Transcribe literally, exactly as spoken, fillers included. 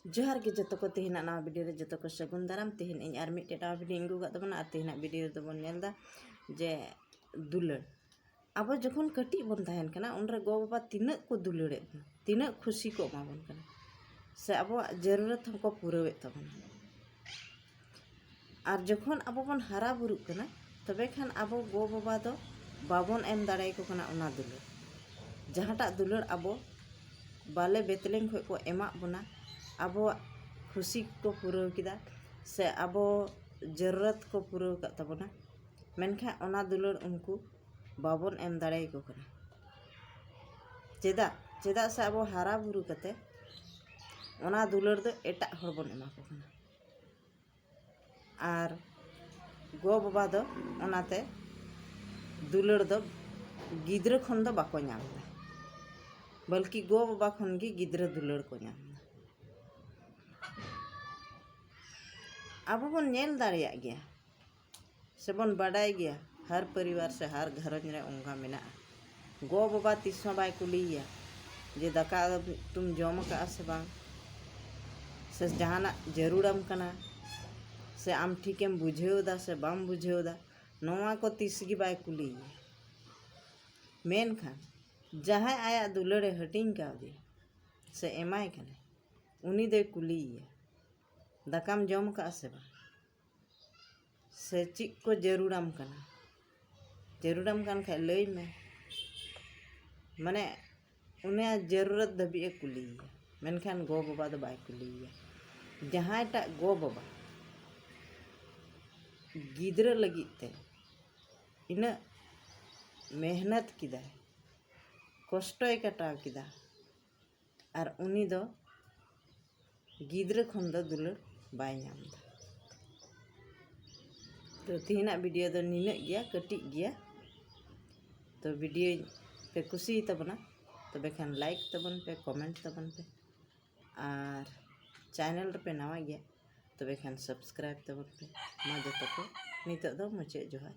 ᱡᱚᱦᱟᱨ ᱜᱮ ᱡᱚᱛᱚ ᱠᱚ, ᱛᱮᱦᱮᱧᱟᱜ ᱱᱟᱣᱟ ᱵᱷᱤᱰᱤᱭᱳ ᱨᱮ ᱡᱚᱛᱚ ᱠᱚ ᱥᱟᱹᱜᱩᱱ ᱫᱟᱨᱟᱢ᱾ ᱛᱮᱦᱮᱧ ᱤᱧ ᱟᱨ ᱢᱤᱫᱴᱮᱱ ᱱᱟᱣᱟ ᱵᱷᱤᱰᱤᱭᱳᱧ ᱟᱹᱜᱩ ᱟᱠᱟᱫ ᱛᱟᱵᱚᱱᱟ, ᱟᱨ ᱛᱮᱦᱮᱧᱟᱜ ᱵᱷᱤᱰᱤᱭᱳ ᱨᱮᱫᱚ ᱵᱚᱱ ᱧᱮᱞ ᱮᱫᱟ ᱡᱮ ᱫᱩᱞᱟᱹᱲ᱾ ᱟᱵᱚ ᱡᱚᱠᱷᱚᱱ ᱠᱟᱹᱴᱤᱡ ᱵᱚᱱ ᱛᱟᱦᱮᱱ ᱠᱟᱱᱟ, ᱩᱱᱨᱮ ᱜᱚ-ᱵᱟᱵᱟ ᱛᱤᱱᱟᱹᱜ ᱠᱚ ᱫᱩᱞᱟᱹᱲᱮᱫ ᱵᱚᱱᱟ, ᱛᱤᱱᱟᱹᱜ ᱠᱷᱩᱥᱤ ᱠᱚ ᱮᱢᱟ ᱵᱚᱱ ᱠᱟᱱᱟ, ᱥᱮ ᱟᱵᱚᱣᱟᱜ ᱡᱟᱹᱨᱩᱲᱟᱛ ᱦᱚᱸᱠᱚ ᱯᱩᱨᱟᱹᱣᱮᱫ ᱛᱟᱵᱚᱱᱟ᱾ ᱟᱨ ᱡᱚᱠᱷᱚᱱ ᱟᱵᱚ ᱵᱚᱱ ᱦᱟᱨᱟ ᱵᱩᱨᱩᱜ ᱠᱟᱱᱟ, ᱛᱚᱵᱮ ᱠᱷᱟᱱ ᱟᱵᱚ ᱜᱚ-ᱵᱟᱵᱟ ᱫᱚ ᱵᱟᱵᱚᱱ ᱮᱢ ᱫᱟᱲᱮᱭᱟᱠᱚ ᱠᱟᱱᱟ ᱚᱱᱟ ᱫᱩᱞᱟᱹᱲ, ᱡᱟᱦᱟᱸᱴᱟᱜ ᱫᱩᱞᱟᱹᱲ ᱟᱵᱚ ᱵᱟᱞᱮ ᱵᱮᱛᱞᱮᱧ ᱠᱷᱚᱱ ᱠᱚ ᱮᱢᱟᱜ ᱵᱚᱱᱟ, ᱟᱵᱚᱣᱟᱜ ᱠᱷᱩᱥᱤ ᱠᱚ ᱯᱩᱨᱟᱹᱣ ᱠᱮᱫᱟ, ᱥᱮ ᱟᱵᱚ ᱡᱟᱹᱨᱩᱲᱟᱛ ᱠᱚ ᱯᱩᱨᱟᱹᱣ ᱠᱟᱫ ᱛᱟᱵᱚᱱᱟ, ᱢᱮᱱᱠᱷᱟᱱ ᱚᱱᱟ ᱫᱩᱞᱟᱹᱲ ᱩᱱᱠᱩ ᱵᱟᱵᱚᱱ ᱮᱢ ᱫᱟᱲᱮᱭᱟᱠᱚ ᱠᱟᱱᱟ᱾ ᱪᱮᱫᱟᱜ? ᱪᱮᱫᱟᱜ ᱥᱮ ᱟᱵᱚ ᱦᱟᱨᱟ ᱵᱩᱨᱩ ᱠᱟᱛᱮ ᱚᱱᱟ ᱫᱩᱞᱟᱹᱲ ᱫᱚ ᱮᱴᱟᱜ ᱦᱚᱲ ᱵᱚᱱ ᱮᱢᱟ ᱠᱚ ᱠᱟᱱᱟ᱾ ᱟᱨ ᱜᱚ-ᱵᱟᱵᱟ ᱫᱚ ᱚᱱᱟᱛᱮ ᱫᱩᱞᱟᱹᱲ ᱫᱚ ᱜᱤᱫᱽᱨᱟᱹ ᱠᱷᱚᱱ ᱫᱚ ᱵᱟᱠᱚ ᱧᱟᱢ ᱮᱫᱟ, ᱵᱚᱞᱠᱤ ᱜᱚ-ᱵᱟᱵᱟ ᱠᱷᱚᱱ ᱜᱮ ᱜᱤᱫᱽᱨᱟᱹ ᱫᱩᱞᱟᱹᱲ ᱠᱚ ᱧᱟᱢ ᱮᱫᱟ᱾ ᱟᱵᱚ ᱵᱚᱱ ᱧᱮᱞ ᱫᱟᱲᱮᱭᱟᱜ ᱜᱮᱭᱟ, ᱥᱮᱵᱚᱱ ᱵᱟᱰᱟᱭ ᱜᱮᱭᱟ, ᱦᱟᱨ ᱯᱚᱨᱤᱵᱟᱨ ᱥᱮ ᱦᱟᱨ ᱜᱷᱟᱨᱚᱸᱡᱽ ᱨᱮ ᱚᱱᱠᱟ ᱢᱮᱱᱟᱜᱼᱟ᱾ ᱜᱚ-ᱵᱟᱵᱟ ᱛᱤᱥ ᱦᱚᱸ ᱵᱟᱭ ᱠᱩᱞᱤᱭᱮᱭᱟ ᱡᱮ ᱫᱟᱠᱟ ᱩᱛᱩᱢ ᱡᱚᱢ ᱟᱠᱟᱫᱼᱟ ᱥᱮ ᱵᱟᱝ, ᱥᱮ ᱡᱟᱦᱟᱱᱟᱜ ᱡᱟᱹᱨᱩᱲᱟᱢ ᱠᱟᱱᱟ, ᱥᱮ ᱟᱢ ᱴᱷᱤᱠᱮᱢ ᱵᱩᱡᱷᱟᱹᱣ ᱮᱫᱟ ᱥᱮ ᱵᱟᱢ ᱵᱩᱡᱷᱟᱹᱣ ᱮᱫᱟ, ᱱᱚᱣᱟ ᱠᱚ ᱛᱤᱥ ᱜᱮ ᱵᱟᱭ ᱠᱩᱞᱤᱭᱮᱭᱟ᱾ ᱢᱮᱱᱠᱷᱟᱱ ᱡᱟᱦᱟᱸᱭ ᱟᱭᱟᱜ ᱫᱩᱞᱟᱹᱲᱮ ᱦᱟᱹᱴᱤᱧ ᱠᱟᱣᱫᱮᱭᱟ ᱥᱮ ᱮᱢᱟᱭ ᱠᱟᱱᱟᱭ, ᱩᱱᱤ ᱫᱚᱭ ᱠᱩᱞᱤᱭᱮᱭᱟ, "ᱫᱟᱠᱟᱢ ᱡᱚᱢ ᱟᱠᱟᱫᱼᱟ ᱥᱮ ᱵᱟᱝ? ᱥᱮ ᱪᱮᱫ ᱠᱚ ᱡᱟᱹᱨᱩᱲᱟᱢ ᱠᱟᱱᱟ? ᱡᱟᱹᱨᱩᱲᱟᱢ ᱠᱟᱱ ᱠᱷᱟᱡ ᱞᱟᱹᱭ ᱢᱮ᱾" ᱢᱟᱱᱮ ᱩᱱᱤᱭᱟᱜ ᱡᱟᱹᱨᱩᱲᱟᱛ ᱫᱷᱟᱹᱵᱤᱡ ᱮ ᱠᱩᱞᱤᱭᱮᱭᱟ, ᱢᱮᱱᱠᱷᱟᱱ ᱜᱚ-ᱵᱟᱵᱟ ᱫᱚ ᱵᱟᱭ ᱠᱩᱞᱤᱭᱮᱭᱟ᱾ ᱡᱟᱦᱟᱸᱭᱴᱟᱜ ᱜᱚ-ᱵᱟᱵᱟ ᱜᱤᱫᱽᱨᱟᱹ ᱞᱟᱹᱜᱤᱫ ᱛᱮ ᱤᱱᱟᱹᱜ ᱢᱮᱦᱱᱚᱛ ᱠᱮᱫᱟᱭ, ᱠᱚᱥᱴᱚᱭ ᱠᱟᱴᱟᱣ ᱠᱮᱫᱟ, ᱟᱨ ᱩᱱᱤ ᱫᱚ ᱜᱤᱫᱽᱨᱟᱹ ᱠᱷᱚᱱ ᱫᱚ ᱫᱩᱞᱟᱹᱲ ᱵᱟᱭ ᱧᱟᱢ ᱮᱫᱟ᱾ ᱛᱚ ᱛᱮᱦᱮᱧᱟᱜ ᱵᱷᱤᱰᱤᱭᱳ ᱫᱚ ᱱᱤᱱᱟᱹᱜ ᱜᱮᱭᱟ, ᱠᱟᱹᱴᱤᱡ ᱜᱮᱭᱟ᱾ ᱛᱚ ᱵᱷᱤᱰᱤᱭᱳ ᱯᱮ ᱠᱩᱥᱤᱭᱟᱛᱟᱵᱚᱱᱟ, ᱛᱚᱵᱮ ᱠᱷᱟᱱ ᱞᱟᱭᱤᱠ ᱛᱟᱵᱚᱱ ᱯᱮ, ᱠᱚᱢᱮᱱᱴ ᱛᱟᱵᱚᱱ ᱯᱮ, ᱟᱨ ᱪᱮᱱᱮᱞ ᱨᱮᱯᱮ ᱱᱟᱣᱟ ᱜᱮᱭᱟ, ᱛᱚᱵᱮ ᱠᱷᱟᱱ ᱥᱟᱵᱥᱠᱨᱟᱭᱤᱵ ᱛᱟᱵᱚᱱ ᱯᱮ᱾ ᱢᱟ ᱡᱚᱛᱚ ᱠᱚ ᱱᱤᱛᱚᱜ ᱫᱚ ᱢᱩᱪᱟᱹᱫ ᱡᱚᱦᱟᱨ᱾